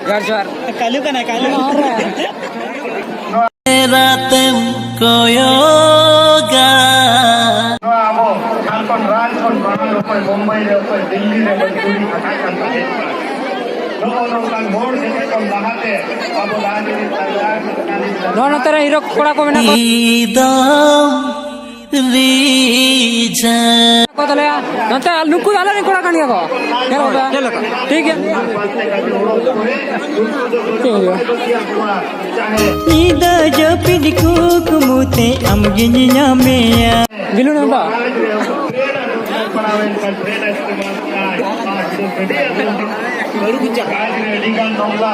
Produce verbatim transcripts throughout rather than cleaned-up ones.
ᱡᱚᱦᱟᱨ, ᱡᱚᱦᱟᱨ᱾ ᱠᱟᱞᱩ ᱠᱟᱱᱟᱭ, ᱠᱟᱞᱩ᱾ ᱨᱟᱛᱮᱢ ᱠᱚᱭᱚᱜᱟ᱾ ᱱᱚᱣᱟ ᱟᱵᱚ ᱡᱷᱟᱲᱠᱷᱚᱸᱰ ᱨᱟᱡᱽ ᱠᱷᱚᱱ ᱢᱟᱲᱟᱝ ᱚᱠᱚᱭ ᱵᱳᱢᱵᱟᱭ ᱨᱮ, ᱚᱠᱚᱭ ᱫᱤᱞᱞᱤ ᱨᱮ, ᱚᱠᱚᱭ ᱯᱩᱨᱤ ᱠᱟᱛᱷᱟ ᱠᱟᱱ ᱛᱟᱦᱮᱸ ᱠᱟᱱᱟ᱾ ᱱᱚᱜᱼᱚ ᱱᱚᱝᱠᱟᱱ ᱦᱚᱲ ᱡᱮᱛᱮ ᱠᱷᱚᱱ ᱞᱟᱦᱟᱛᱮ ᱟᱵᱚ ᱨᱟᱡᱽ ᱨᱤᱱ ᱥᱟᱨᱡᱟᱣ ᱱᱚᱣᱟ ᱱᱚᱛᱮ ᱨᱮ ᱦᱤᱨᱳ ᱠᱚᱲᱟ ᱠᱚ ᱢᱮᱱᱟᱜ ᱠᱚᱣᱟ᱾ ᱤᱫᱟᱢ ᱨᱤᱡᱷᱟᱹ᱾ ᱠᱚ ᱛᱟᱞᱮᱭᱟ᱾ ᱱᱚᱛᱮ ᱟᱨ ᱱᱩᱠᱩ ᱫᱚ ᱟᱞᱮ ᱨᱮᱱ ᱠᱚᱲᱟ ᱠᱟᱱ ᱜᱮᱭᱟ ᱠᱚ᱾ ᱧᱮᱞ ᱠᱚᱯᱮ᱾ ᱪᱮᱫ ᱞᱮᱠᱟ? ᱴᱷᱤᱠ ᱜᱮᱭᱟ᱾ ᱪᱮᱫ ᱦᱩᱭᱩᱜᱼᱟ? ᱧᱤᱫᱟᱹ ᱡᱟᱹᱯᱤᱫ ᱠᱩᱠᱢᱩ ᱛᱮ ᱟᱢᱜᱮᱧ ᱧᱟᱢᱮᱭᱟ᱾ ᱵᱤᱞᱩᱱ ᱦᱟᱸᱥᱫᱟ᱾ ᱟᱹᱰᱤᱜᱟᱱ ᱱᱚᱝᱠᱟ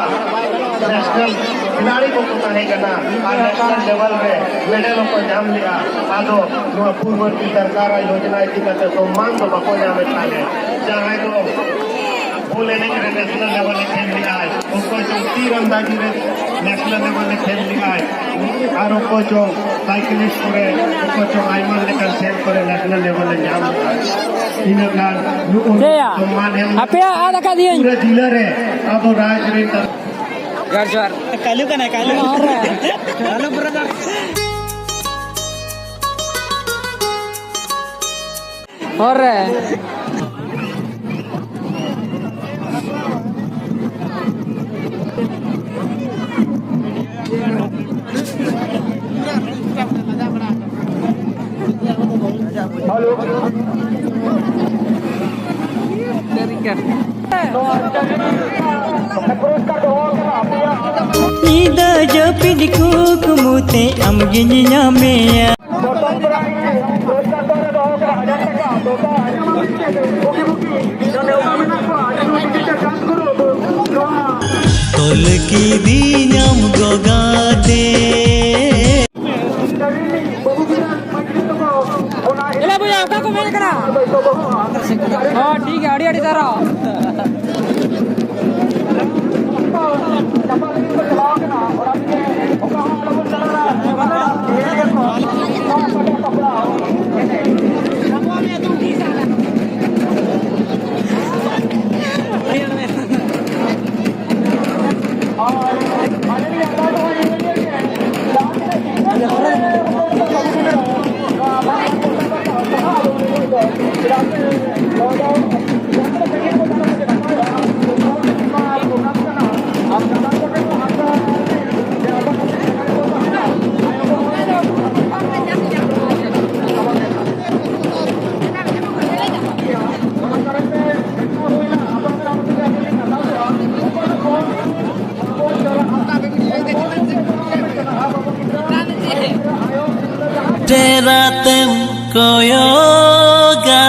ᱱᱮᱥᱱᱟᱞ ᱠᱷᱤᱞᱟᱲᱤ ᱠᱚᱠᱚ ᱛᱟᱦᱮᱸ ᱠᱟᱱᱟ ᱟᱨ ᱱᱮᱥᱱᱟᱞ ᱞᱮᱵᱮᱞ ᱨᱮ ᱢᱮᱰᱮᱞ ᱦᱚᱸᱠᱚ ᱧᱟᱢ ᱞᱮᱜᱼᱟ᱾ ᱟᱫᱚ ᱱᱚᱣᱟ ᱯᱩᱨᱵᱚᱨᱛᱤ ᱥᱚᱨᱠᱟᱨᱟᱜ ᱭᱳᱡᱽᱱᱟ ᱤᱫᱤ ᱠᱟᱛᱮ ᱥᱚᱢᱢᱟᱱ ᱫᱚ ᱵᱟᱠᱚ ᱧᱟᱢᱮᱫ ᱛᱟᱦᱮᱸᱫ᱾ ᱡᱟᱦᱟᱸᱭ ᱫᱚ ᱵᱚᱞ ᱮᱱᱮᱡ ᱨᱮ ᱱᱮᱥᱱᱟᱞ ᱞᱮᱵᱮᱞ ᱮ ᱠᱷᱮᱞ ᱞᱮᱜᱼᱟᱭ, ᱚᱠᱚᱭ ᱪᱚᱝ ᱛᱤᱨ ᱟᱱᱫᱟᱡᱤ ᱨᱮ ᱱᱮᱥᱱᱟᱞ ᱞᱮᱵᱮᱞ ᱮ ᱠᱷᱮᱞ ᱞᱮᱜᱼᱟᱭ, ᱟᱨ ᱚᱠᱚᱭ ᱪᱚᱝ ᱥᱟᱭᱠᱞᱤᱥᱴ ᱠᱚᱨᱮ, ᱚᱠᱚᱭ ᱪᱚᱝ ᱟᱭᱢᱟ ᱞᱮᱠᱟᱱ ᱠᱷᱮᱞ ᱠᱚᱨᱮ ᱱᱮᱥᱱᱟᱞ ᱞᱮᱵᱮᱞ ᱮ ᱧᱟᱢ ᱞᱮᱜᱼᱟᱭ᱾ ᱤᱱᱟᱹ ᱠᱷᱟᱱ ᱱᱩᱜᱼᱩ ᱪᱮᱫ ᱭᱟ? ᱥᱚᱢᱢᱟᱱ ᱮᱢ ᱟᱯᱮᱭᱟᱜ ᱟᱫ ᱟᱠᱟᱫ ᱫᱤᱭᱟᱹᱧ᱾ ᱯᱩᱨᱟᱹ ᱡᱤᱞᱟᱹ ᱨᱮ ᱟᱵᱚ ᱨᱟᱡᱽ ᱨᱮᱱ ᱡᱚᱦᱟᱨ, ᱡᱚᱦᱟᱨ᱾ ᱠᱟᱞᱩ ᱠᱟᱱᱟᱭ, ᱠᱟᱞᱩ᱾ ᱠᱟᱞᱩ ᱵᱨᱟᱫᱟᱨ᱾ ᱦᱚᱨ ᱨᱮ᱾ ᱧᱤᱫᱟᱹ ᱡᱟᱹᱯᱤᱫ ᱠᱩᱠᱢᱩ ᱛᱮ ᱟᱢᱜᱤᱧ ᱧᱟᱢᱮᱭᱟ᱾ ᱛᱚᱞ ᱠᱤᱫᱤᱧᱟᱢ ᱜᱚᱜᱟ ᱛᱮ᱾ ᱮᱞᱟ ᱵᱚᱭᱦᱟ, ᱚᱠᱟ ᱠᱚ ᱢᱮᱱ ᱠᱟᱱᱟ? ᱦᱚᱸ, ᱴᱷᱤᱠ ᱜᱮᱭᱟ, ᱟᱹᱰᱤ ᱟᱹᱰᱤ ᱥᱟᱨᱦᱟᱣ᱾ ᱨᱟᱛᱮᱢ ᱠᱚᱭᱚᱜᱟ᱾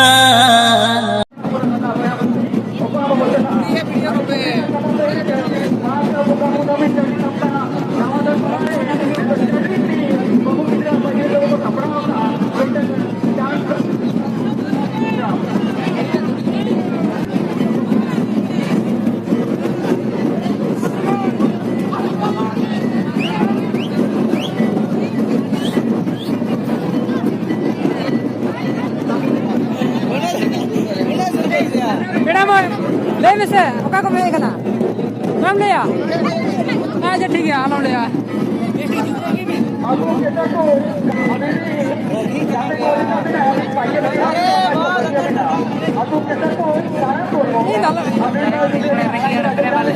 ᱢᱮᱰᱟᱢ, ᱞᱟᱹᱭ ᱢᱮᱥᱮ, ᱚᱠᱟ ᱠᱚᱢ ᱦᱮᱡ ᱟᱠᱟᱱᱟ? ᱵᱟᱢ ᱞᱟᱹᱭᱟ? ᱟᱪᱪᱷᱟ, ᱴᱷᱤᱠ ᱜᱮᱭᱟ, ᱟᱞᱚᱢ ᱞᱟᱹᱭᱟ᱾ ᱤᱧ ᱫᱚ ᱟᱞᱚ-